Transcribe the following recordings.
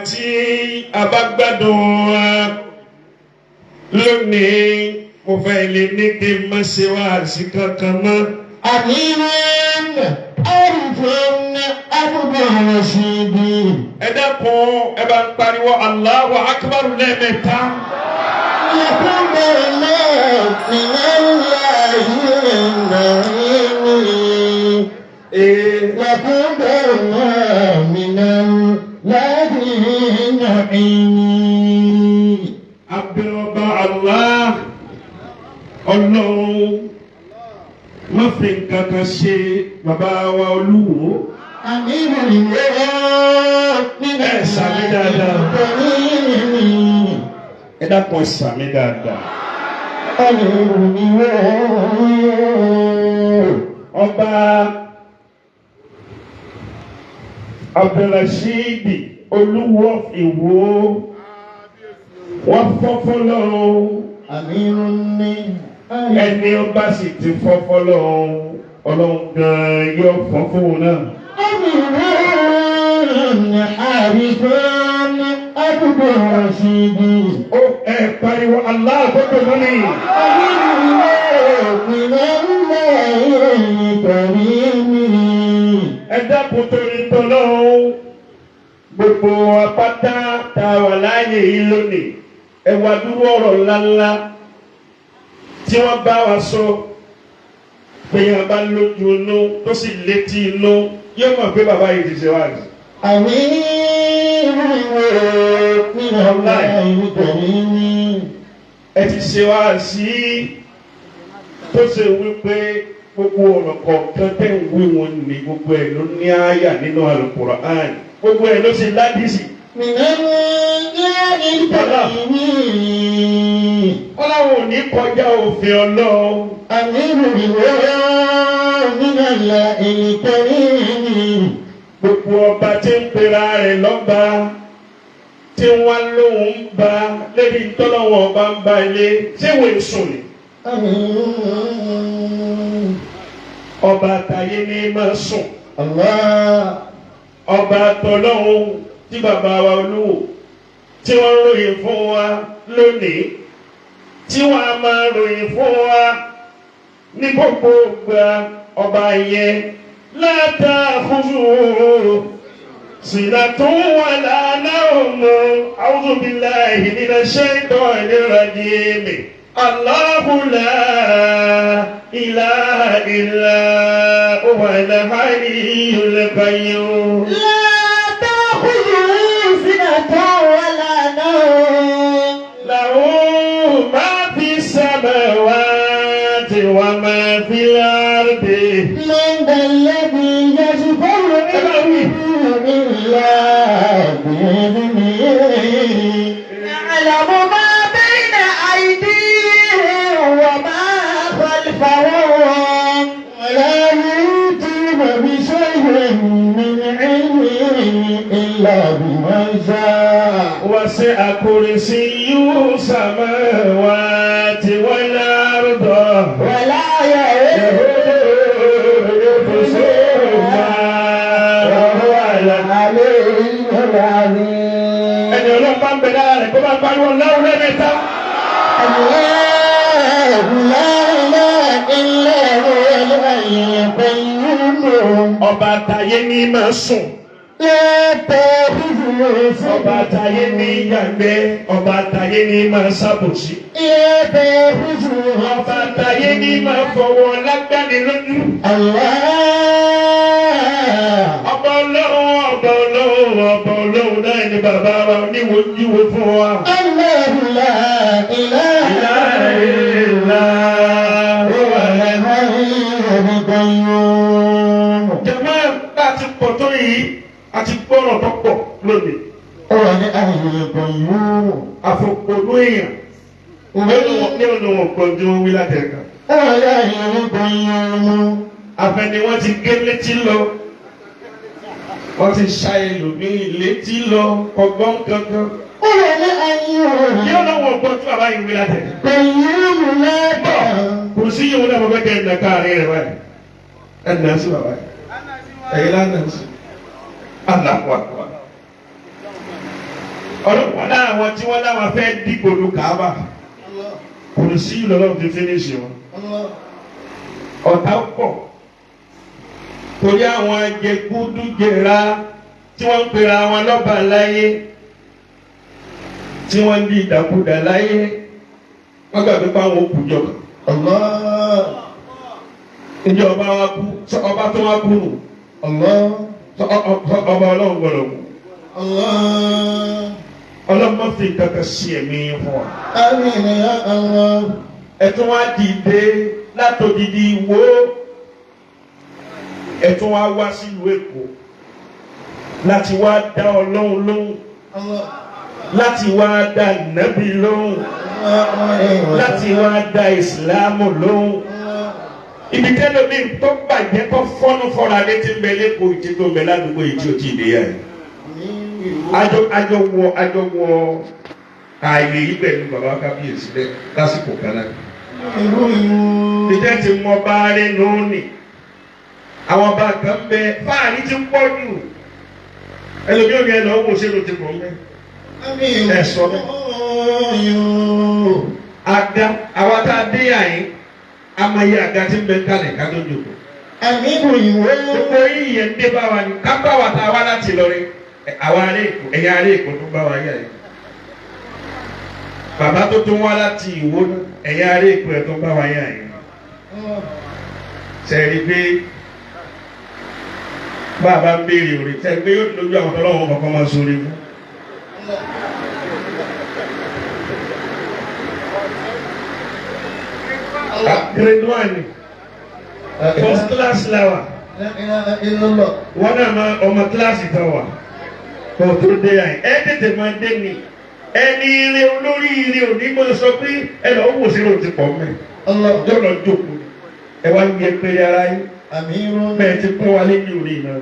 tí a bá gbádùn wa lónìí, mo fẹ́ lè ní kí n má ṣe wáàsí kankan mọ́. أمين ألف أبو رشيد. Ẹ dákun, ẹ bá ń pariwo Allahu Akbar lẹ́ẹ̀mẹ́ta. يكون الله من الله النعيم. Ee, يكون الله من الله النعيم. Abẹ́ ọba Allah, Ọlọ́run má fi nǹkan kan ṣe bàbá wa Olúwo. أمير الله من Ẹ ṣàmín dáadáa. الكريم. Ẹ dákun, ẹ ṣàmín dáadáa. أمير الله. Ọba Abdulrasheed Olúwo Ìwó, wọ́n fọ́fọ́ lọ́rùn. أمير. Ẹni ọba sì ti fọ́fọ́ lọ́rùn, Ọlọ́run gan-an yóò fọ́ fóun náà. أمير حارث أبو رشيد. Ó ẹ pariwo Allah gbọ́dọ̀ mọ́ mi. أمير من الله الكريم. Ẹ dákun, torí tọ́lọ́run, gbogbo apáta tá a wà láàyè yìí lónìí, ẹ wá dúró ọ̀rọ̀ ńláńlá tí wọ́n bá wa sọ. Pé bá lójú inú tó sì létí inú, yóò mọ̀ pé bàbá yìí ti ṣe wá rí. أمير من الله الكريم. Ẹ ti ṣe wá sí tó ṣe wípé gbogbo ọ̀rọ̀ kọ̀ọ̀kan tẹ̀ ń wí wọn ní, gbogbo ẹ̀ ló ní àyà nínú Al-Qur'an, gbogbo ẹ̀ ló ṣe ládìsí. من الله الكريم. Ọlọ́run ò ní kọjá òfin Ọlọ́run. أمير من الله الكريم. Gbogbo ọba tí ń pera rẹ̀ lọ́ba, tí wọ́n lóun ń ba lébi tọ́lọ́wọ́n ọba ń ba ilé, ṣé wọ́n sùn ni? آمين. Ọba àtàyé ní máa sùn. الله. Ọba tọ́lọ́hún tí bàbá wa Olúwo tí wọ́n ròyìn fún wa lónìí, tí wọ́n á máa ròyìn fún wa ní gbogbo ìgbà, ọba yẹn látàkùsù sinatun wala nawm. A'udhu billahi minash shaitanir rajim. Allahu la ilaha illa huwa al-hayyul qayyum. لا تأخذه سنة ولا نوم. له ما في السماوات وما في الأرض. من ذا الذي يشفع عنده إلا بإذنه، يعلم ما بين أيديهم وما خلفهم، ولا يحيطون بشيء من علمه إلا بما شاء. وسع كرسيه السماوات والأرض ولا يؤوده حفظهما وهو العلي العظيم. Ẹni Ọlọ́run bá ń bẹ lára rẹ̀, kó bá pariwo láwùrẹ́ lẹ́ẹ̀mẹ́ta. الله لا إله إلا هو الحي القيوم. Ọba àtàyé ní máa sùn. لا تأخذه Ọba àtàyé ní yàgbẹ́. Ọba àtàyé ní máa ṣàbòsí. لا تأخذه Ọba àtàyé ní máa fọwọ́ lágbàdì lójú. الله. Ọba Ọlọ́run, ọba Ọlọ́run, ọba Ọlọ́run náà ni bàbá wa oníwojúwo fún wa. الله لا إله إلا هو الحي القيوم. Jàmá, bá a ti pọ̀ tó yìí, a ti gbọ́rọ̀ tó pọ̀ lónìí. هو الحي القيوم. Àfọ̀pọ̀lú èèyàn ní ọ̀nà ọ̀gbọ̀n tí wọ́n wí látẹ̀ka. هو الحي القيوم. Àfẹni wọ́n ti gé létí lọ. Wọ́n ti ṣa ẹlòmíì létí lọ, ọgbọ́n kankan. هو الحي Ní ọ̀nà ọ̀gbọ̀n tí bàbá yìí wí látẹ̀ka. القيوم لا Kò sí yòówù náà, mo fẹ́ kẹ́ ẹ̀ nà káàrin rẹ̀ báyìí. Ẹ̀ nà sí bàbá yìí. Ẹ̀yin lánàá sí. Allahu Akbar. Ọlọ́pàá láwọn tí wọ́n láwọn fẹ́ dìgbò lu Kàábà. Kò sí ìlọ́lọ́run fi fínísì wọn. Ọ̀tá pọ̀ torí àwọn jẹgúdújẹra tí wọ́n ń pera wọn lọ́ba láyé tí wọ́n ń di ìdàkudà láyé wọ́n gbàgbé pé àwọn òkú jọ kan. Ìjọ ọba wa kú ọba tó wá kú nù ọba ọlọ́run gbọ́dọ̀ kú. Ọlọ́run má fi kankan sí ẹ̀mí fún wa. Àmín ya Allah. Ẹ̀tún wá dìde látòdìdí wo ẹ̀tún wá wá sílùú Èkó láti wá dá Ọlọ́run lóhùn, láti wá dá Nábì lóhùn, láti wá dá Ìsìlámù lóhùn. Ibi tẹ́lẹ̀ mi tó bàjẹ́ tó fọ́nú fọ́ra létí ń bẹ lẹ́kọ̀ọ́ ìtí tó ń bẹ ládùúgbò yìí tí ò tí ì dé yà yìí. Àjọ wọ ààyè yìí pẹ̀lú bàbá kábíyèsí lẹ lásìkò kan náà. Ìjẹ́ ti mọ báárẹ̀ lónìí. Àwọn ọba kan bẹ fáàrí ti ń pọ̀ jù. Ẹlòmíì ò ní ẹ lọ wò sínú ti pọ̀ mẹ́. Ẹ sọ bẹ́ẹ̀. Àga àwa tá a dé àyín, a máa yẹ àga tí ń bẹ kálẹ̀ ká tó jòkó. Gbogbo yìí yẹn ń dé bá wa ni ká bá wa ta wá láti Ìlọrin. Àwa ará Èkó, ẹ̀yin ará Èkó tó bá wa yà yìí. Bàbá tó tún wá láti Ìwó náà, ẹ̀yin ará Èkó ẹ̀ tó bá wa yà yìí. Sẹ̀rí pé bàbá ń béèrè òrè sẹ́rí pé yóò lójú àwọn ọlọ́wọ́ kọ̀ọ̀kan máa sórí fún. Grade one first class lawa wọn náà máa ọmọ kíláàsì kan wà kò tó dé àyè ẹ tètè máa dé ni ẹni ire olórí ire òní máa sọ pé ẹ lọ wò sí ló ti pọ̀ mẹ́ jọ̀lọ̀ jókòó ẹ wá ń yẹ pé ara yín bẹ́ẹ̀ ti pọ́n wa lẹ́yìn orí náà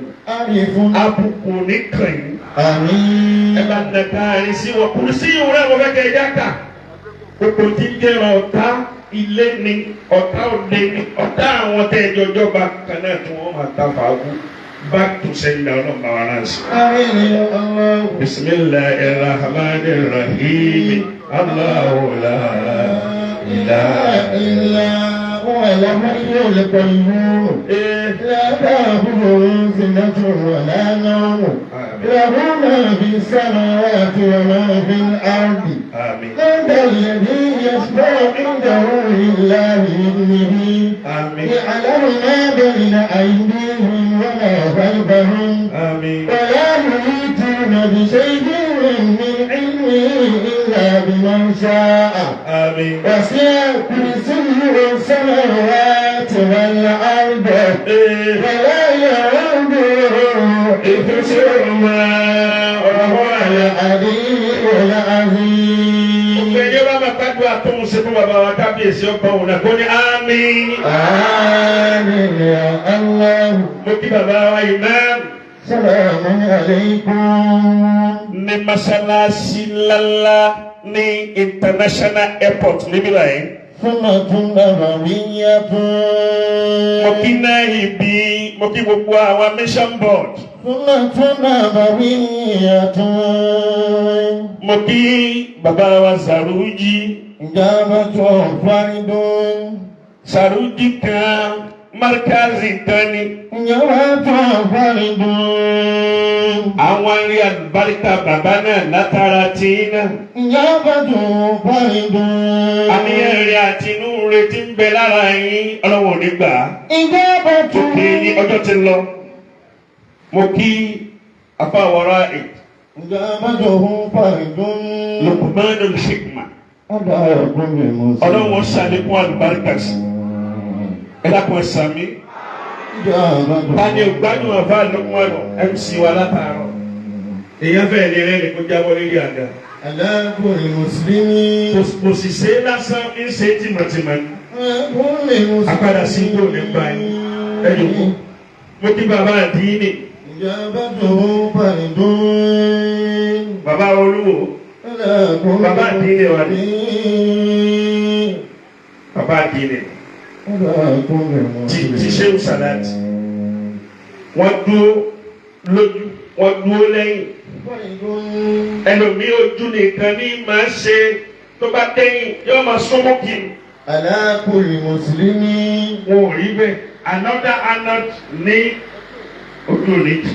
àbùkù nìkan yìí ẹ bá nàka àárín sí wọn kùrù sí ìwúrẹ́ wọn fẹ́ kẹ́ ẹ já kà gbogbo tí ń jẹ́ra ọ̀tá ilé ni ọ̀tá òde ni ọ̀tá àwọn tẹ́ ẹjọ́ jọba kan náà tí wọ́n máa ta fàágù back to sender ọlọ́mọba wa náà sí. Bismillahir rahmanir rahim Allahu la ilaha illa huwa al-hayyul qayyum la ta'khudhuhu sinatun wa la nawm lahu ma fis samawati wa ma fil ardi من ذا الذي يشفع عنده إلا بإذنه يعلم ما بين أيديهم وما خلفهم ولا يحيطون بشيء من علمه إلا بما شاء وسع كرسيه السماوات والأرض ولا يؤوده حفظهما وهو العلي العظيم. Ẹni bá máa gbàdúrà tó ń ṣe fún bàbá wa kábíyèsí ọkọ òun náà kó ní àmín. Àmín ya Allah. Mo kí bàbá wa imam. Salamun alaykum. Ní mọ́ṣáláṣí ńláńlá ní international airport níbí báyìí. Sunnatun nabawiyyatun. Mo kí náà ibi mo kí gbogbo àwọn mission board. Sunnatun nabawiyyatun. Mo kí bàbá wa Sàrújì. Ijabatu faridun. Sàrújì kan markazi kan ni. Ijabatu faridun. Àwọn rí àlùbáríkà bàbá náà látara tí náà. Ijabatu faridun. Àníyàn rẹ̀ àti inú rẹ̀ ti ń bẹ lára yín ọlọ́wọ́ nígbà. Ijabatu. Òkè ní ọjọ́ ti lọ. Mo kí afáwọ̀rọ̀ ẹ̀. Ijabatu faridun. Luqmanul Hikma. Ọlọ́wọ́ ṣàlékún àlùbáríkà sí. Ẹ dákun ẹ sàmí. Tani ò gbádùn àfa Luqman MC wa látàárọ̀. Èèyàn fẹ́ lè rẹ́ ni kó jábọ́ lórí àga. Aláàbòrè Mùsùlùmí. Kò sì ṣe é lásán ń ṣe é tìmọ̀tìmọ̀ ni. Apádà sí igbó ní báyìí. Ẹ jòkó. Mo kí bàbá àdínì. Ijabatu faridun. Bàbá olúwo. Bàbá àdínì wa ni. Bàbá àdínì. Ti Ṣéhù Sàláàtì. Wọ́n dúró lójú, wọ́n dúró lẹ́yìn. Ẹlòmíì ojú nìkan ní máa ṣe tó bá dẹ́yìn yóò máa súnmọ́ kí n. Ala kulli muslimi. Wọn ò rí bẹ́ẹ̀. Another anod ní ojú òní jì.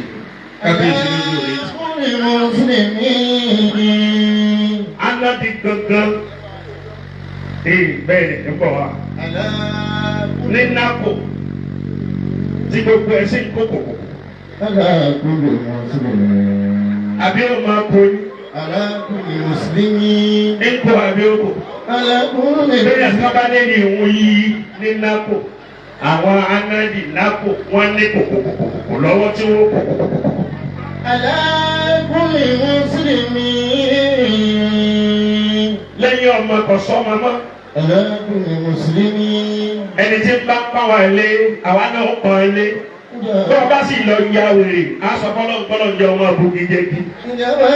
Kábíyèsí lójú òní jì. Kulli muslimi. Anadi gangan. Ee bẹ́ẹ̀ ni ń bọ̀ wá. Ala Ní NACO tí gbogbo ẹ̀ sì ń kó kòkò. Ala kulli muslimi. Àbí ó máa kó ní. Ala kulli muslimi. Ń kó àbí ó kò. Ala kulli Bẹ́ẹ̀ ni sábà ní ìwọ̀n yìí ní NACO. Àwọn anadi NACO wọ́n ní kòkòkòkò lọ́wọ́ tí wọ́n kòkòkòkò. Ala kulli muslimi. Lẹ́yìn ọmọ kò sọ́mọ mọ́. Ala kulli muslimi. Ẹni tí ń bá pọ́n wa lé, àwa náà ń pọ́n lé. Bí wọ́n bá sì lọ ya wèrè, á sọ fọlọ́nfọlọ́ jẹ́ ọmọ àbúkí jẹ́gi. Ìjàmbá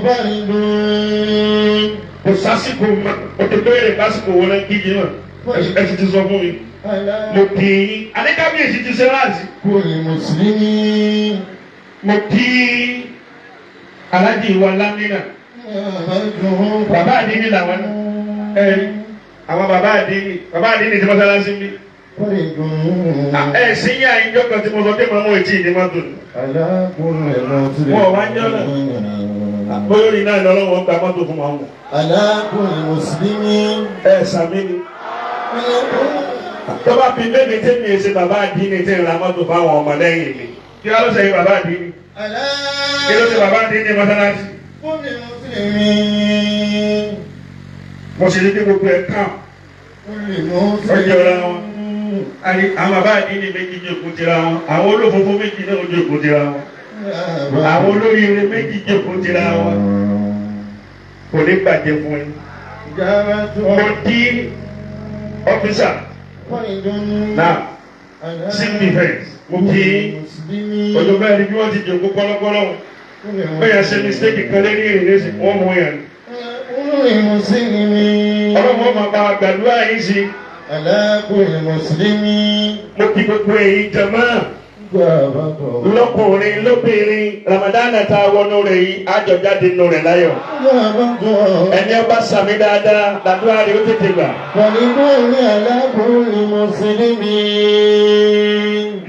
fardun. Kò sásìkò mọ́, o ti béèrè básìkò wọn náà kíjì náà. Ẹ sì ti sọ fún mi. Mo kì í, Adékábíyèsí ti ṣe láàzì. Kulli muslimi. Mo kí Aláàjì wa Lámínà. Bàbá àdínní làwọn náà. Ẹ àwọn bàbá àdínní, bàbá àdínní ti mọ́sálásí mi. Fardun. Ẹ sì ń yá ìjọ kan tí mo sọ pé màmú etí ìdí mọ́tò ni. Ala kulli muslimi. Wọ́n wá ń jọ́ náà. Bóyá orin náà lọ́wọ́ gba mọ́tò fún wọn. Ala kulli muslimi. Ẹ sàmí ni. Tó bá fi bébí tẹ́mi ṣe bàbá àdínní tí ń ra mọ́tò fáwọn ọmọlẹ́yìn mi. Kí wá ló ṣe bàbá àdínní? Ala Kí ló ṣe bàbá àdínní mọ́sálásí? kulli muslimi. Mo sì ní kí gbogbo ẹ̀ kàn. Kulli muslimi. Ó jọra wọn. Àwọn bàbá àdínní méjì jókòó tira wọn. Àwọn olófófó méjì náà jókòó tira wọn. Àwọn olóríire méjì jókòó tira wọn. Kò ní bàjẹ́ fún yín. Ìjàmbá Mo dí ọ́físà fardun. náà civil defence. Mo kí ojú bẹ́ẹ̀ ni bí wọ́n ti jòkó kọ́lọ́kọ́lọ́ wọn. Bẹ́ẹ̀ ṣe mistake kan lérí ìrìnlẹ́sìn wọ́n mú yẹn. Kulli muslimi. Ọlọ́run ọmọ bá wa gbàdúrà yín sí. Ala kulli muslimi. Mo kí gbogbo èyí jàmá lọ́kùnrin lóbìnrin Ramadan ta wọnú rẹ̀ yìí àjọjáde nù rẹ̀ láyọ̀. Ẹni ọba sàmì dáadáa làdúrà rẹ̀ ó tètè gbà. Fardun ala kulli muslimi.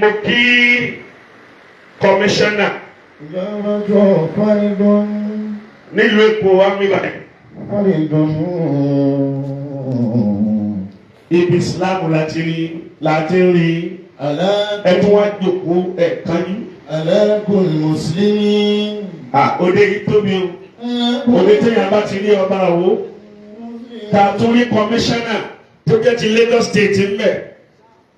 Mo kí kọmíṣánná Ìjàmbá fardun. nílùú Èkó wa mi báyìí. Fardun. Ibi Islam láti rí láti rí Ala ẹtún wá jòkó ẹ̀ kánjú. Ala kulli muslimi. Òde yìí tóbi o. Òde téèyàn bá ti rí ọba àwo. Tá a tún rí kọmíṣánná tó jẹ́ ti Lagos State ń bẹ̀.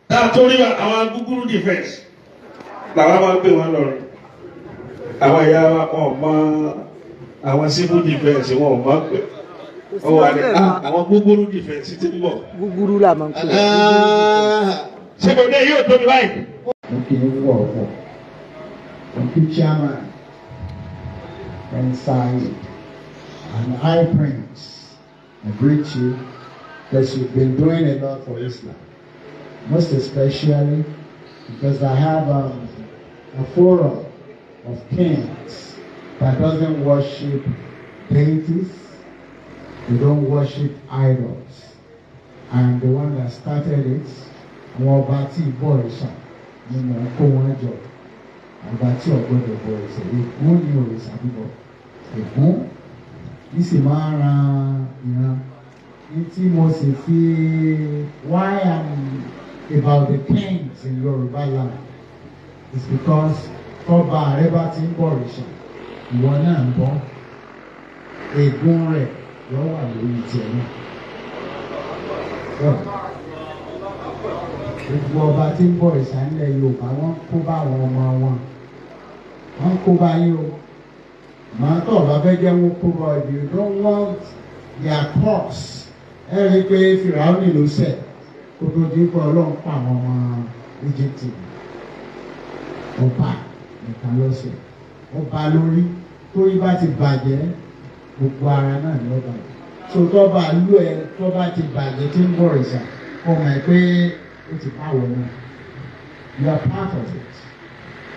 Tá a tún rí àwọn gúgúrú defence. Làwọn máa ń pè wọ́n lọ́rùn. Àwọn ìyá wa wọn ò mọ àwọn civil defence wọn ò mọ pé. Ó wà ní àwọn gúgúrú defence ti ń bọ̀. Gúgúrú là máa ń pè é. Ṣé kò dé yóò tóbi báyìí? Mo kì í wọ̀ ọ̀pọ̀. Mo kí chairman Prince Saheed and High Prince. I greet you because you've been doing a lot for Islam. Most especially because I have a forum of kings that doesn't worship deities, they don't worship idols. And the one that started it, àwọn ọba tí ìbọ òrìṣà ni mò ń kó wọn jọ. Ọba tí ò gbọdọ̀ bọ òrìṣà, ègún ni òrìṣà bíbọ. Ègún ní sì máa ń ran ìran. Ní tí mo sì fi why I'm about the kings in Yoruba land is because tọ́ba rẹ bá ti ń bọ òrìṣà, ìwọ náà ń bọ́. Ègún rẹ̀ yóò wà lórí tiẹ̀ náà. Gbogbo ọba tí ń bọ òrìṣà nílẹ̀ Yorùbá wọ́n kó bá àwọn ọmọ wọn. Wọ́n kó bá yín o. Màá tọ̀ ọba fẹ́ jẹ́ wọ́n kó bá if you don't want their curse. Ẹ rí i pé Fìràwọ́nì ló ṣẹ̀ kó tó di pé Ọlọ́run pa àwọn ọmọ Íjíbítì. Ọba nìkan ló ṣẹ̀. Ọba lórí torí bá ti bàjẹ́ gbogbo ara náà ni ó bàjẹ́. So tọ́ba lú ẹ tó bá ti bàjẹ́ tí ń bọ òrìṣà ọmọ ẹ pé ó ti bá wọ náà. You are part of it.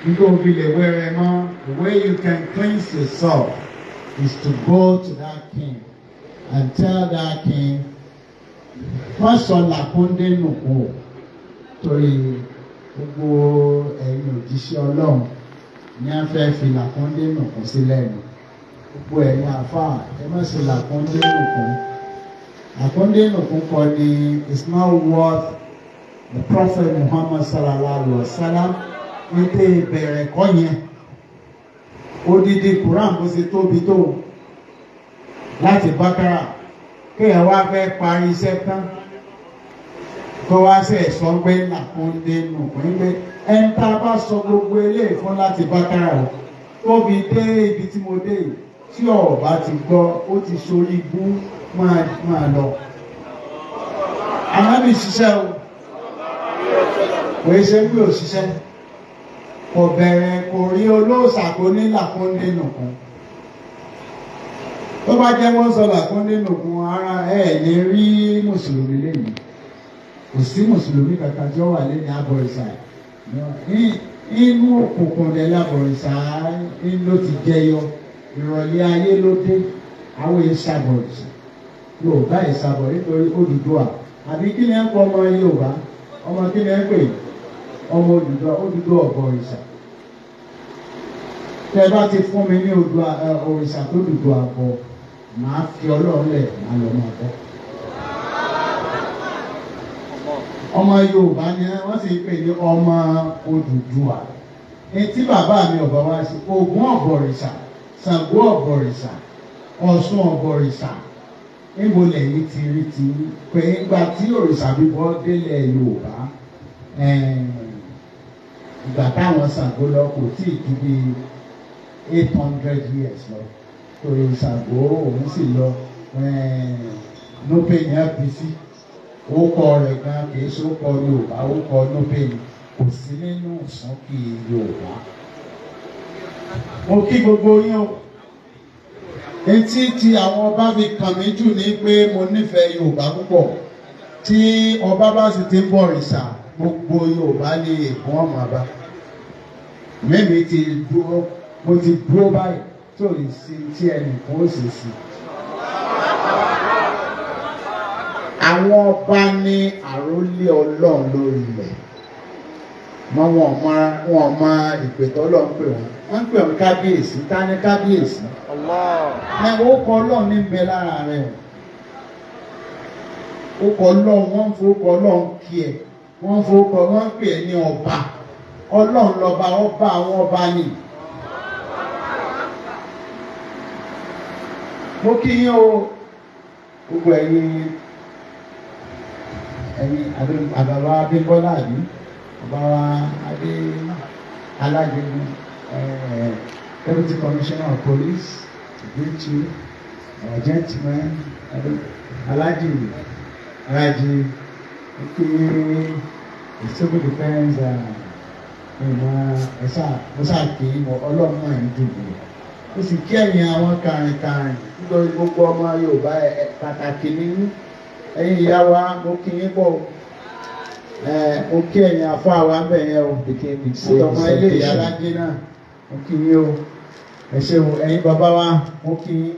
Nítorí òbí lè wẹ́rẹ́ mọ́, the way you can cleanse yourself is to go to that king and tell that king, wọ́n sọ làkúndé nù kú o, torí gbogbo ẹ̀yin òjíṣẹ́ Ọlọ́run ní a fẹ́ fi làkúndé nù kú sílẹ̀ nù. Gbogbo ẹ̀yin àfáà, ẹ má ṣe làkúndé nù kú. Làkúndé nù kú kọ́ ni it's not worth the Prophet Muhammad sallallahu alaihi wa sallam ní tẹ́ ìbẹ̀rẹ̀ kọ́ yẹn. Odidi Quran bó ṣe tóbi tó láti Bákàrà, kéèyàn wá fẹ́ parí iṣẹ́ tán kó wá ṣe sọ pé làkúndé nù pé ẹni tá a bá sọ gbogbo eléyìí fún láti Bákàrà o tóbi dé ibi tí mo dé yìí, tí ọba ti gbọ́ ó ti sórí ibú máa lọ. Ànábì ṣiṣẹ́ o, kò í ṣe pé ò ṣiṣẹ́, kò bẹ̀rẹ̀ kò rí olóòṣà kò ní làkúndé nùkún. Tó bá jẹ́ wọ́n sọ làkúndé nùkún, ara ẹ̀ lè rí mùsùlùmí lẹ́yìn. Kò sí mùsùlùmí kankan tí ó wà lẹ́yìn abọ̀rìṣà. Inú òkùnkùn lẹ̀ lábọ̀rìṣà ló ti jẹyọ. Ìrọ̀lẹ́ ayé ló dé, àwọn ìṣàbọ̀rìṣà. Yorùbá ìṣàbọ̀ nítorí Odùduwà. Àbí kí ni ẹ ń pọ ọmọ Yorùbá? Ọmọ kí ni ẹ ń pè? Ọmọ Odùduwà, Odùduwà ọ̀bọ̀rìṣà. Tẹ́ bá ti fún mi ní òrìṣà tó Odùduwà bọ̀, màá fi Ọlọ́run lẹ̀, màá lọ máa bọ̀. Ọmọ Yorùbá ni wọ́n sì ń pè ní ọmọ Odùduwà. Etí bàbá mi ọ̀bà wá sí Ògún ọ̀bọ̀rìṣà, Ṣàngó ọ̀bọ̀rìṣà, Ọ̀ṣun ọ̀bọ̀rìṣà. Níbo lẹ́yìn ti rí ti pé ńgbà tí òrìṣà bíbọ́ délẹ̀ Yorùbá, ìgbà táwọn Ṣàngó lọ kò tí ì ju bí 800 years lọ. Torí Ṣàngó òun sì lọ Núpé ní APC. Orúkọ rẹ̀ gan kìí ṣe orúkọ Yorùbá, orúkọ Núpé ni, kò sí nínú ìsànkì Yorùbá. Mo kí gbogbo yín o. Etí tí àwọn ọba fi kàn mí jù ní pé mo nífẹ̀ẹ́ Yorùbá púpọ̀. Tí ọba bá sì ti ń bọ̀rìṣà, gbogbo Yorùbá ní ègún ọmọ ọba. Mímí ti dúró, mo ti dúró báyìí tó lè ṣe tí ẹnìkan ó sì sí. Àwọn ọba ní àrólé Ọlọ́run lórí ilẹ̀. Mọ wọn mọ ìpè tọ́lọ́run pè wọ́n. Wọ́n ń pè wọ́n kábíyèsí, ta ni kábíyèsí? Ẹ ó kọ Ọlọ́run ní bẹ lára rẹ̀ o. Ó kọ Ọlọ́run, wọ́n ń forúkọ Ọlọ́run kí ẹ. Wọ́n ń forúkọ, wọ́n ń pè é ní ọba. Ọlọ́run lọ́ba, ọba àwọn ọba ni. Mo kí yín o, gbogbo ẹ̀yin ẹ̀yin àbàbà Abímbọ́lá àbí bàbá Adé Alágẹ̀mí, Deputy Commissioner of Police, greet you, our gentlemen, Alhaji Raji, kí the civil defence, ìmọ̀ ẹ̀sà mọ́sá kì í mọ Ọlọ́run náà ń dùn mí. Ó sì kí ẹ̀yin àwọn kàrìnkàrìn nítorí gbogbo ọmọ Yorùbá pàtàkì nínú. Ẹ̀yin ìyá wa, mo kí yín pọ̀. Mo kí ẹ̀yin àfáà wa ń bẹ̀ yẹn o. Àtọmọ ilé ìyá alájẹ náà, mo kí yín o. Ẹ ṣeun, ẹ̀yin bàbá wa, mo kí yín.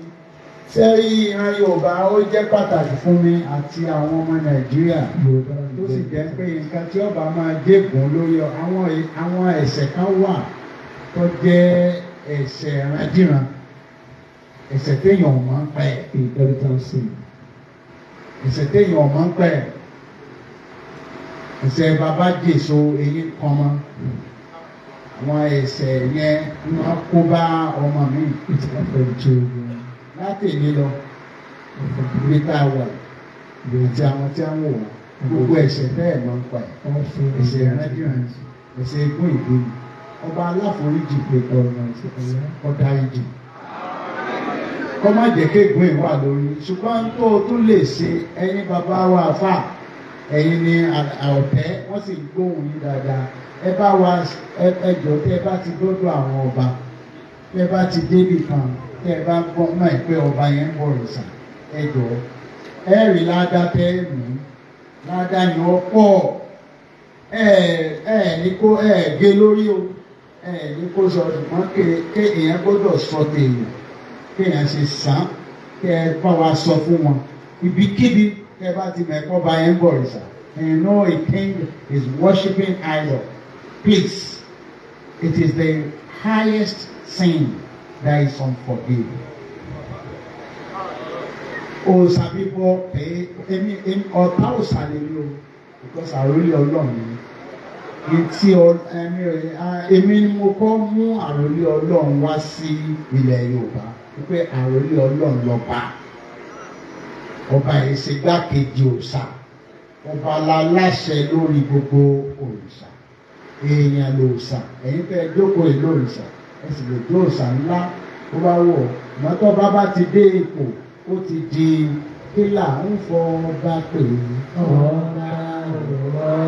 Ṣé rí ìran Yorùbá ó jẹ́ pàtàkì fún mi àti àwọn ọmọ Nàìjíríà, tó sì jẹ́ pé nǹkan tí ọba máa dégùn lórí àwọn ẹ̀ṣẹ̀ kan wà tó jẹ́ ẹ̀ṣẹ̀ ìrandíran, ẹ̀ṣẹ̀ téèyàn ò máa ń pa ẹ̀. Ẹ̀ṣẹ̀ téèyàn ò máa ń pa ẹ̀. Ẹ̀ṣẹ̀ bàbá jèso eyín kan mọ́. Àwọn ẹ̀ṣẹ̀ yẹn máa kó bá ọmọ mi. Láti èmi lọ, ibi tá a wà àti àwọn tí a ń wò wá, gbogbo ẹ̀ṣẹ̀ bẹ́ẹ̀ máa ń pa ẹ̀. Ẹ̀ṣẹ̀ ìrandíran, ẹ̀ṣẹ̀ egún ìgbéni. Ọba aláforíjì pé kó dáríjì. Kó má jẹ́ kéègùn ìwà lórí. Ṣùgbọ́n tó o tún lè ṣe, ẹ̀yin bàbá wa àfà, ẹ̀yin ni ọ̀tẹ́, wọ́n sì gbóhùn yín dáadáa. Ẹ bá wa ẹ jọ̀ọ́, tẹ́ ẹ bá ti gbọ́dọ̀ àwọn ọba, tẹ́ ẹ bá ti débì kan, tẹ́ ẹ bá gbọ́ náà pé ọba yẹn ń bọ̀rìṣà, ẹ jọ̀ọ́, ẹ rí ládá tẹ́ ẹ mú, ládá ni ó pọ̀. Ẹ ní kó ẹ gé lórí o, Ẹ ní kó sọ ṣùgbọ́n ké èèyàn gbọ́dọ̀ sọ tèèyàn kéèyàn ṣe sàn kẹ ẹ bá wa sọ fún wọn ibikíbi kẹ bá ti mẹ́kọ́ bá yẹn ń bọ̀ rìṣà. And you know a king is worshiping idol. Please, it is the highest sin that is unforgivable. Òòṣà bíbọ èmi ọ̀tá òòṣà lè ní o because àròlé Ọlọ́run ni etí èmi ni mo kọ́ mú àròlé Ọlọ́run wá sí ilẹ̀ Yorùbá wípé àròlé Ọlọ́run lọ́ba ọba yìí ṣe gbákejì òòṣà ọba láláṣẹ lórí gbogbo òrìṣà èèyàn lòòṣà ẹ̀yin fẹ́ jókòó ìlú òrìṣà ẹ sì lè jó òòṣà ńlá tó bá wọ̀ mọ́tò bá ti dé ipò ó ti di kílà ń fọ ọba pè é Ọba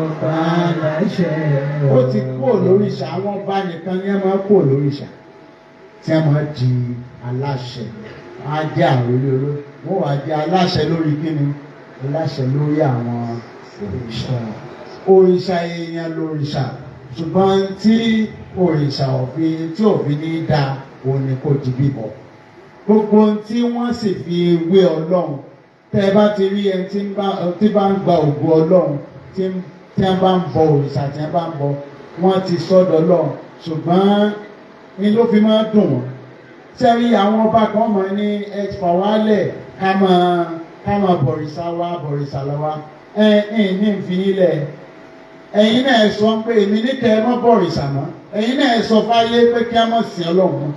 ọba láṣẹ. Ó ti kúrò lóríṣà àwọn ọba nìkan ni ẹ máa kúrò lóríṣà tí ẹ máa di aláṣẹ á jẹ́ àròlé olórí wọ́n wàá jẹ́ aláṣẹ lórí kíni aláṣẹ lórí àwọn òrìṣà òrìṣà èèyàn lóríṣà ṣùgbọ́n tí òrìṣà òfin tí òfin ní da òun ni kò di bíbọ gbogbo ohun tí wọ́n sì fi wé Ọlọ́run tẹ́ ẹ bá ti rí ẹni tí bá ń gba ògo Ọlọ́run tí wọ́n bá ń bọ òrìṣà tí wọ́n bá ń bọ wọ́n ti sọ́dọ̀ Ọlọ́run ṣùgbọ́n ní ló fi máa dùn wọ́n sẹ́rí àwọn ọba kan mọ̀ ní ẹ fà wálẹ̀ ká máa bọ̀rìṣà wa bọ̀rìṣà lọ́wọ́ ẹ ẹ ní fi ilẹ̀ ẹ̀yin náà sọ pé èmi ní kẹ́ ẹ mọ́ bọ̀rìṣà mọ́ ẹ̀yin náà sọ fáyé pé kí á mọ̀ sìn Ọlọ́run mọ́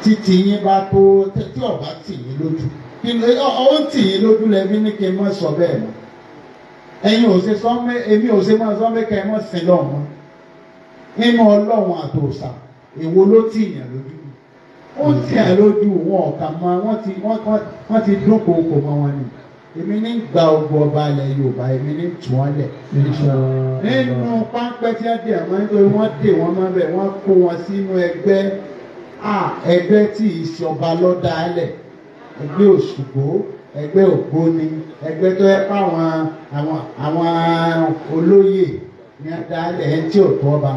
títí yín bá tó tí ọba tì yín lójú kí ló ó ń tì yín lójú lẹ́bí ní kí n mọ̀ sọ bẹ́ẹ̀ mọ́ ẹ̀yin ò ṣe sọ pé èmi ò ṣe máa sọ pé kẹ́ ẹ mọ̀ sìn lọ́run mọ́ nínú Ọlọ́run àtòòṣà èwo ló tì yàn lójú ó tì yàn lójú wọn ọ̀kà mọ wọ́n ti dúnkookò mọ́ wọn ni èmi ní gba ogun ọba ilẹ̀ Yorùbá èmi ní tù wọ́n lẹ̀ nínú páńpẹ́ tí wọ́n dè wọ́n nítorí wọ́n dè wọ́n mọ́ bẹ́ẹ̀ wọ́n kó wọn sínú ẹgbẹ́ ẹgbẹ́ tí ìṣọba lọ́dàálẹ̀ ẹgbẹ́ Òṣùgbó ẹgbẹ́ Ògbóni ẹgbẹ́ tó yẹ pé àwọn olóyè ní adálẹ̀ ẹ̀ tí ò tọ́ ba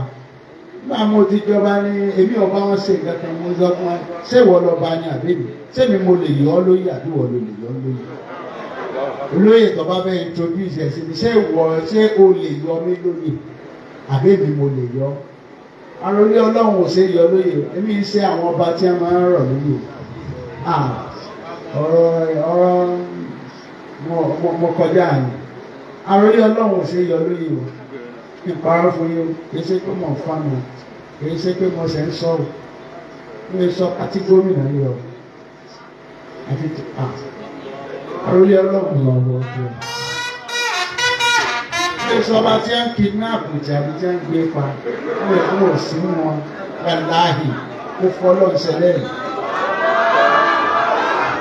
nígbà mo ti jọba ní èmi ọba wọn ṣe nǹkan kan mo sọ fún wa ṣé ìwọ lọba ni àbí mi ṣé mi mo lè yọ ọ́ lóyè àbí ìwọ ló lè yọ ọ́ lóyè olóyè tó bá fẹ́ introduce ẹ̀ sí mi ṣé ìwọ ṣé o lè yọ mí lóyè àbí mi mo lè yọ àròlé Ọlọ́run ò ṣe yọ lóyè èmi ń ṣe àwọn ọba tí wọ́n máa ń rọ̀ lóyè ọ̀rọ̀ ọ̀rọ̀ mo kọjá àyè àròlé Ọlọ́run ò ṣe yọ lóyè o kí n parọ́ fún yín o kì í ṣe pé mo ń fánu o kì í ṣe pé mo ṣe ń sọ o mo lè sọ àti gómìnà yìí o àti àròlé Ọlọ́run Allahu Akbar. ṣe sọ bá tí ń kidnap tàbí tí ń gbé pa ó yẹ kó o sí wọn wàláhì kó fọlọ́ ṣẹlẹ̀ yìí.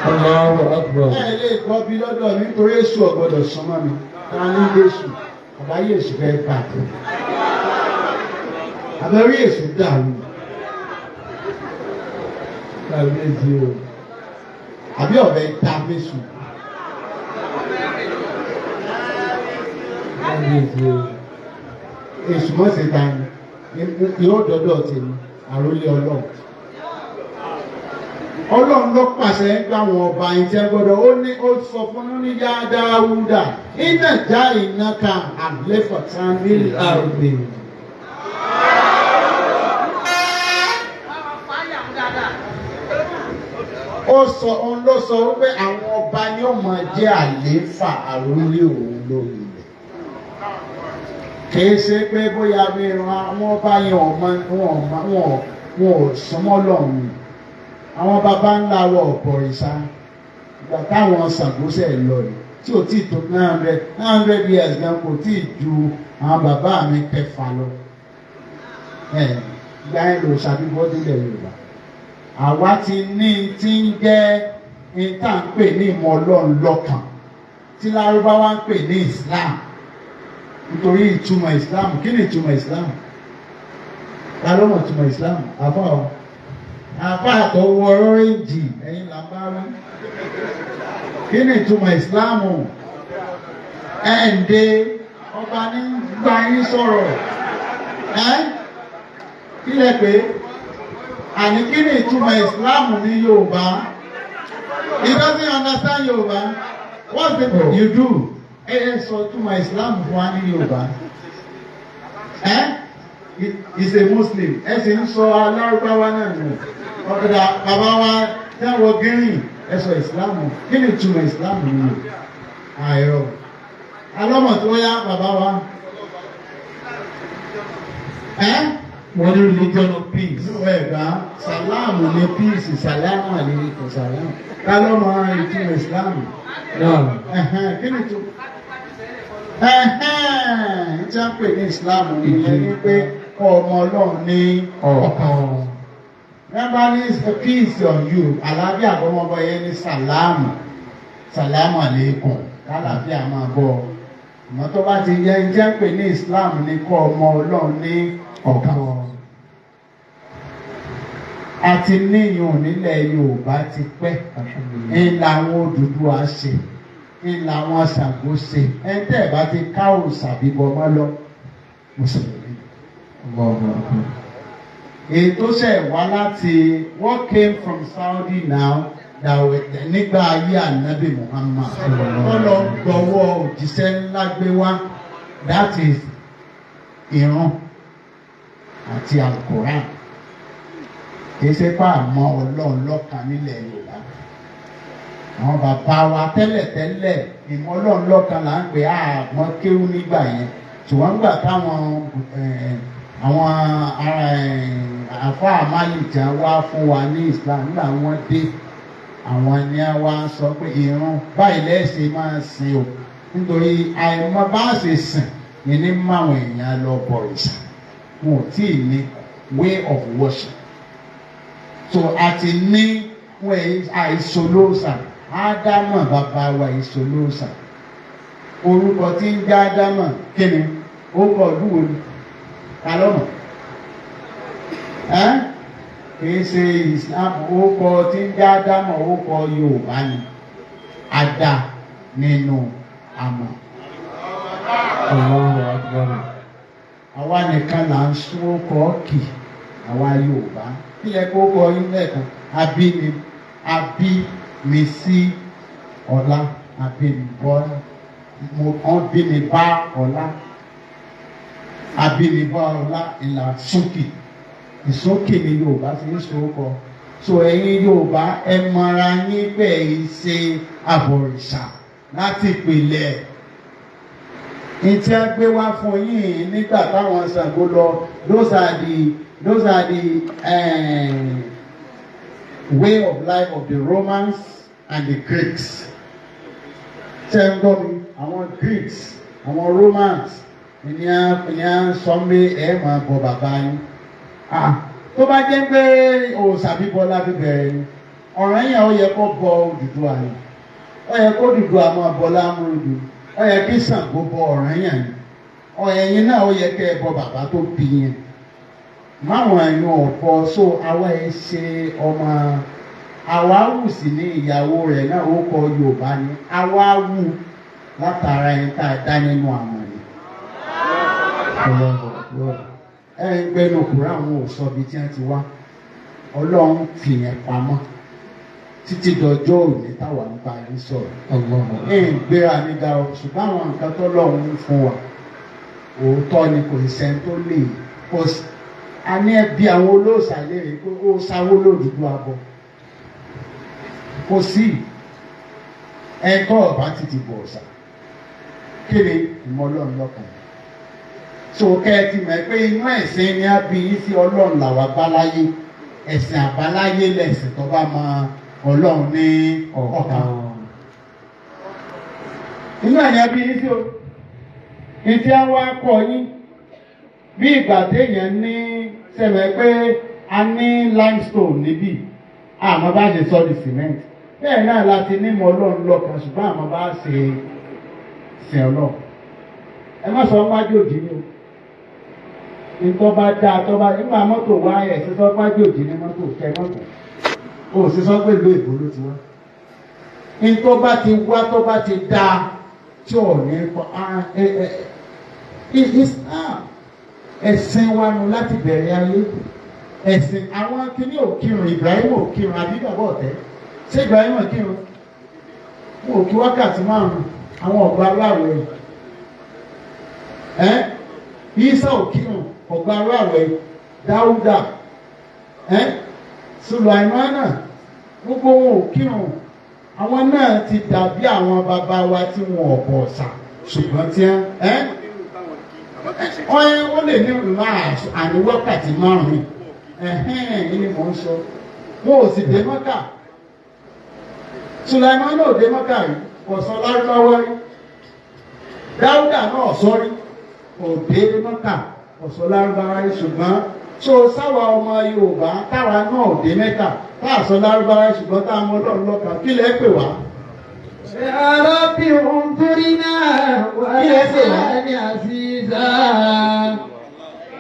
Allahu Akbar. Ẹ lè kọ́ bí lọ́dọ̀ mi nítorí èṣù ọ̀gbọ́dọ̀ súnmọ́ mi ta ní Jésù àbáyé èṣù fẹ́ bàjẹ́ àbẹ̀rí èṣù dàrú Kábíyèsí o. àbí ọ̀bẹ ta fésù. Kábíyèsí o. Èṣù mọ̀ sí ta ni yóò dọ́dọ̀ tèmi àrólé Ọlọ́run. Ọlọ́run ló pàṣẹ ń gbà wọn ọba yìí tí ẹ gbọ́dọ̀ ó ní ó sọ fún un ní yá Dáúdà iná já iná ka àléfọ̀tán ní àrùbí. Ó sọ òun ló sọ wípé àwọn ọba ni ó máa jẹ́ àléfà àrólé òun lórí ilẹ̀. Kìí ṣe pé bóyá mi ran àwọn ọba yẹn ọmọ wọn wọn ò súnmọ́ lọ́hùn-ún àwọn baba ńlá wọ ọ̀bọ̀rìṣà ìgbà táwọn Ṣàngóṣẹ̀ lọ yìí tí ò tí tó 900 years gan kò tí ì ju àwọn bàbá mi kẹfà lọ ìgbà yẹn lò ṣàbíbọ́ délẹ̀ Yorùbá àwa ti ní tí ń jẹ́ ní tá à ń pè ní ìmọ̀ Ọlọ́run lọ́kàn tí Lárúbáwá ń pè ní Islam nítorí ìtumọ̀ Islam kí ni ìtumọ̀ Islam ta ló mọ̀ ìtumọ̀ Islam àfọ̀ àbá àtọwọ́ ọ́rẹ́ǹjì ẹ̀yin là ń bá wí. Kí ni ìtumọ̀ ìsìláàmù? Ẹ̀ǹdẹ̀ ọba ní gba yín sọ̀rọ̀. Ẹ́ Kí lẹ pé? Àní kí ni ìtumọ̀ Islam ní Yorùbá? He doesn't understand Yorùbá. What's the you do? Ẹ ẹ sọ ìtumọ̀ Islam fún wa ní Yorùbá. Ẹ is a Muslim. Ẹ sì ń sọ alárúbáwá náà nù. Ọ̀dà bàbá wa tẹ́wọ̀ gírìn ẹ sọ Islam. Kí ni ìtumọ̀ Islam ní Yorùbá? Àìrọ̀. Alọ́mọ̀ tó yá bàbá wa. Ẹ́ Wọ́n ní religion of peace. Ẹ̀gbá sàlámù ní peace, sàlámù àlékún sàlámù. Ká ló mọ ìtumọ̀ Islam? Náà. Kí ni ìtumọ̀? Ẹ̀hẹ́n, tí wọ́n pè ní Islam nìyẹn ní pé kọ́ ọmọ Ọlọ́run ní ọ̀kan. Remember ní peace on you, àlàáfíà bọ́mọbọ yẹn ní sàlámù, sàlámù àlékún, kálàáfíà máa bọ̀. Àmọ́ tó bá ti yẹ ń jẹ́ pé ní Islam ní kọ́ ọmọ Ọlọ́run ní ọ̀kan. Àti níyùn nílẹ̀ Yorùbá ti pẹ́. Alhamdulillah. Ń làwọn Odùduwà ṣe, ń làwọn Ṣàngó ṣe. Ẹni tẹ́ ẹ̀ bá ti ká òòṣà bíbọ mọ́ lọ, Mùsùlùmí. Allahu Akbar. Èyí tó ṣẹ̀ wá láti what came from Saudi now that nígbà ayé Ànábì Muhammad wọ́n lọ gbọ́wọ́ òjíṣẹ́ ńlá gbé wá, that is ìrun àti Al-Quran. Kì í ṣe pé àmọ́ Ọlọ́run lọ́kan nílẹ̀ Yorùbá. Àwọn bàbá wa tẹ́lẹ̀tẹ́lẹ̀ ìmọ̀ Ọlọ́run lọ́kan là ń pè á, àmọ́ kéwú nígbà yẹn. Ṣùgbọ́n nígbà táwọn àwọn ará àfáà Málìjà wá fún wa ní Islam, nígbà wọ́n dé, àwọn ni a wá sọ pé ìrun báyìí lẹ́sìn máa sìn o, nítorí àìmọ̀ bá ṣe sìn ní ní máwọn èèyàn lọ bọ̀rìṣà. Wọn ò tí ì ní way of worship. So a ti ní wọn àìsolóòsà. Ádámọ̀ bàbá wa àìsolóòsà. Orúkọ tí ń jẹ́ Ádámọ̀ kí ni? Orúkọ ọdún wo ni? Ta ló mọ̀? Ẹ́ kìí ṣe Islam. Orúkọ tí ń jẹ́ Ádámọ̀ orúkọ Yorùbá ni. Ada nínú àmọ̀. Allahu Akbar. Àwa nìkan là ń sún orúkọ kì, àwa Yorùbá. Kí lẹ kó kọ yín lẹ́ẹ̀kan? Abí mi, abí mi sí ọlá, abí mi bọ́, mo kàn bí mi bá ọlá. Abí mi bá ọlá ìlà sókè. Ìsókè ni Yorùbá fi ń so orúkọ. So ẹ̀yin Yorùbá ẹ mọra yín bẹ́ẹ̀ yìí ṣe àbọ̀rìṣà láti ìpìlẹ̀. Ìtí a gbé wá fún yín nígbà táwọn Ṣàngó lọ, those are the way of life of the Romans and the Greeks. Ṣé ń gbọ́ mi? Àwọn Greeks, àwọn Romans, ní a ní a sọ pé ẹ máa bọ bàbá yín. Ah, tó bá jẹ́ pé òòṣà bíbọ la fi bẹ̀rẹ̀ ni, ọ̀ràn yẹn ó yẹ kó bọ Odùduwà ni. Ó yẹ kó Odùduwà máa bọ Lámúrúdù. Ó yẹ kí Ṣàngó bọ Ọ̀rànyàn ni. Ẹ̀yin náà ó yẹ kẹ́ ẹ bọ bàbá tó bí yín. Máwọn ẹ̀yàn ọ̀pọ̀ so àwa ẹ̀ ṣe ọmọ àwa wù sí ní ìyàwó rẹ̀ náà ó kọ Yorùbá ni. Àwa wù látara ẹni tá a dá nínú àmọ̀ ni. Allahu Akbar. Ẹ ń gbẹnu kúrò, àwọn ò sọ ibi tí wọ́n ti wá. Ọlọ́run fìyẹn pamọ́ títí dọjọ́ òní táwa ń bá yín sọ̀rọ̀. Allahu Ẹ ń gbéra mi ga o, ṣùgbọ́n àwọn nǹkan tó lọ́run ń fún wa òótọ́ ni, kò sẹ́ni tó lè kò sí. A ní ẹbí àwọn olóòṣà léèrè pé ó sáwó lòdùdú abọ kò sí ẹ̀kọ́ ọ̀bá ti bọ̀ ọ̀sà kí ni ìmọ̀ Ọlọ́run lọ́kàn. So kẹ́ ẹ ti mọ̀ pé inú ẹ̀sìn ni a bí yín sí. Ọlọ́run làwa báláyé, ẹ̀sìn àbáláyé lẹ̀sìn tó bá mọ Ọlọ́run ní ọ̀kan. Inú ẹ̀ ni a bí yín sí o. Ìtí a wá kọ yín bí ìgbà téèyàn ní sẹ́mi pé a ní limestone níbí, àmọ́ bá ṣe sọ di cement. Bẹ́ẹ̀ náà la ti ní mọ Ọlọ́run lọ́kan, ṣùgbọ́n àmọ́ bá ṣe sìn Ọlọ́run. Ẹ má sọ wájú òjì ni o. Nǹkan bá dáa tó bá nígbà mọ́tò wá ẹ̀ sísọ wájú òjì ní mọ́tò kẹ mọ́tò o sì sọ pé ìlú èbó ló ti wá. Nǹkan bá ti wá tó bá ti dáa tí ò ní kọ Islam Ẹ̀sìn wa nu láti bẹ̀rẹ̀ ayé. Ẹ̀sìn àwọn kìíní ò kírun, Ibrahim ò kírun, àbí bàbá ọ̀tẹ́. Ṣé Ibrahim ò kírun? Wọn ò kí wákàtí márùn-ún, àwọn ọ̀gbà aláwẹ̀. Ẹ́ Isa ò kírun, ọ̀gbà aláwẹ̀. Dáúdà, ẹ́ Sùlàìmánà, gbogbo wọn ò kírun. Àwọn náà ti dàbí àwọn bàbá wa tí wọn ò bọ̀ ọ̀sà, ṣùgbọ́n tí ẹ́ ó lè ní àní wákàtí márùn-ún. Ẹ̀hẹ́n ni mò ń sọ. Wọn ò sì dé Mọ́kà. Sùlàìmánà ò dé Mọ́kà rí, kò sọ Lárúbáwá rí. Dáúdà náà sọ rí, kò dé Mọ́kà, kò sọ Lárúbáwá rí. Ṣùgbọ́n so sáwa ọmọ Yorùbá táwa náà ò dé Mẹ́kà, tá a sọ Lárúbáwá rí, ṣùgbọ́n tá a mọ Ọlọ́run lọ́kàn, kí lẹ pè wá? يا رب انظرنا وأنا عزيزا.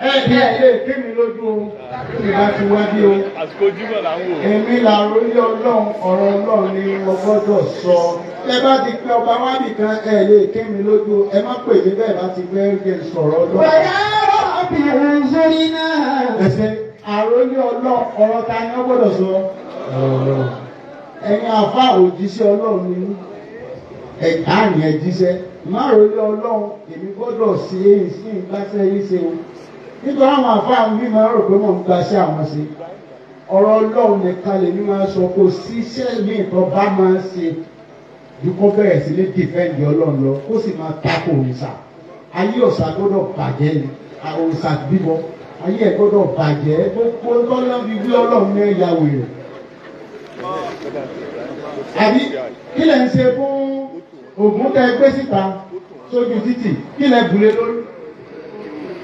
Ẹ ẹ lè kí mi lójú o, kí bá ti wá bí o. Àsìkò Jímọ̀ là ń wò. Èmi làrólé Ọlọ́run, ọ̀rọ̀ Ọlọ́run ni mo gbọ́dọ̀ sọ. Ẹ bá ti pé ọba wá nìkan, ẹ lè kí mi lójú o, ẹ má pè mí bẹ́ẹ̀ bá ti fẹ́ jẹ́ sọ̀rọ̀ Ọlọ́run. ويا رب انظرنا. Ẹsẹ̀ àrólé Ọlọ́run, ọ̀rọ̀ ta ni wọ́n gbọ́dọ̀ sọ? Ẹ̀yin àfa òjíṣẹ́ Ọlọ́run ni ẹ̀ka ni ẹ jíṣẹ́. Má rólé Ọlọ́run, èmi gbọ́dọ̀ ṣe é sí ìgbàsẹ̀ yìí ṣe o. Nítorí àwọn àfa mi máa ń rò pé mò ń gbaṣẹ́ àwọn ṣe. Ọ̀rọ̀ Ọlọ́run nìkan lèmi máa sọ, kò síṣẹ́ mi tó bá máa ń ṣe ju kó bẹ̀rẹ̀ sí ní dìfẹ́ǹdì Ọlọ́run lọ, kó sì máa tako òrìṣà. Ayé òòṣà gbọ́dọ̀ bàjẹ́ ni, òòṣà bíbọ. Ayé ẹ̀ gbọ́dọ̀ bàjẹ́, gbogbo tọ́lá fi wí Ọlọ́run ní ẹ̀yà wèrè. Àbí kí lẹ̀ ń ṣe fún Ògún tẹ gbé síta sójú títì, kí lẹ̀ bùlé lórí?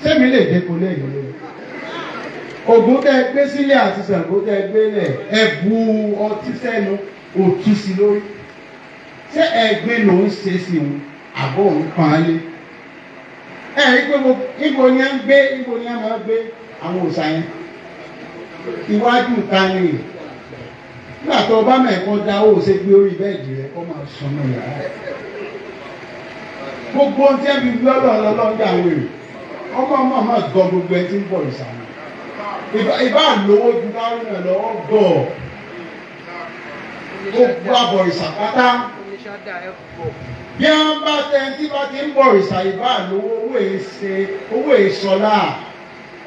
Sẹ́mi lè dé kó lẹ́yìn lórí. Ògún tẹ gbé sílẹ̀ àti Ṣàngó tẹ gbé lẹ̀, ẹ bu ọtí sẹ́nu, òtún sí lórí. Ṣé ẹ̀gbin ló ń ṣe sí òun àbọ̀ òun pan án lé? Ẹ rí pé ibo ni à ń gbé, ibo ni à máa gbé àwọn òòṣà yẹn? Iwájú ta ni? Nígbà tó o bá mẹ́ẹ̀kọ́ dá ó ṣe gbé orí bẹ́ẹ̀dì rẹ kó máa sọnù yàrá. Gbogbo ohun tí ẹ fi gbé Ọlọ́run lọ́lọ́run dà wèrè. Ọmọ ọmọ máa gọ gbogbo ẹ tí ń bọ̀ ìsàmù. Ìbá lówó ju kárùn ẹ̀ lọ́wọ́ gọ̀. Gbogbo àbọ̀rìṣà pátá. Bí wọ́n bá tẹ tí bá ti ń bọ̀rìṣà, ìbá lówó owó èsè owó èsọlá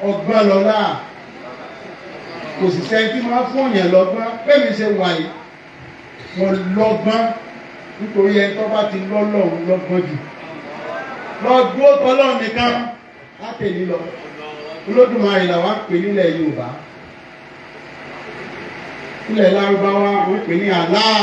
ọgbọ́n lọ́lá. Kò sì sẹ́ni tí máa fún òyìn lọ́gbọ́n. Bẹ́ẹ̀ mi ṣe wà yìí, mo lọ́gbọ́n nítorí ẹni tó bá ti lọ́lọ́run lọ́gbọ́n jù. Lọ dúró tọ́lọ́run nìkan látẹ̀lé lọ. Olódùmarè làwa ń pè nílẹ̀ Yorùbá. Nílẹ̀ Lárúbáwá wọ́n pè ní Allah.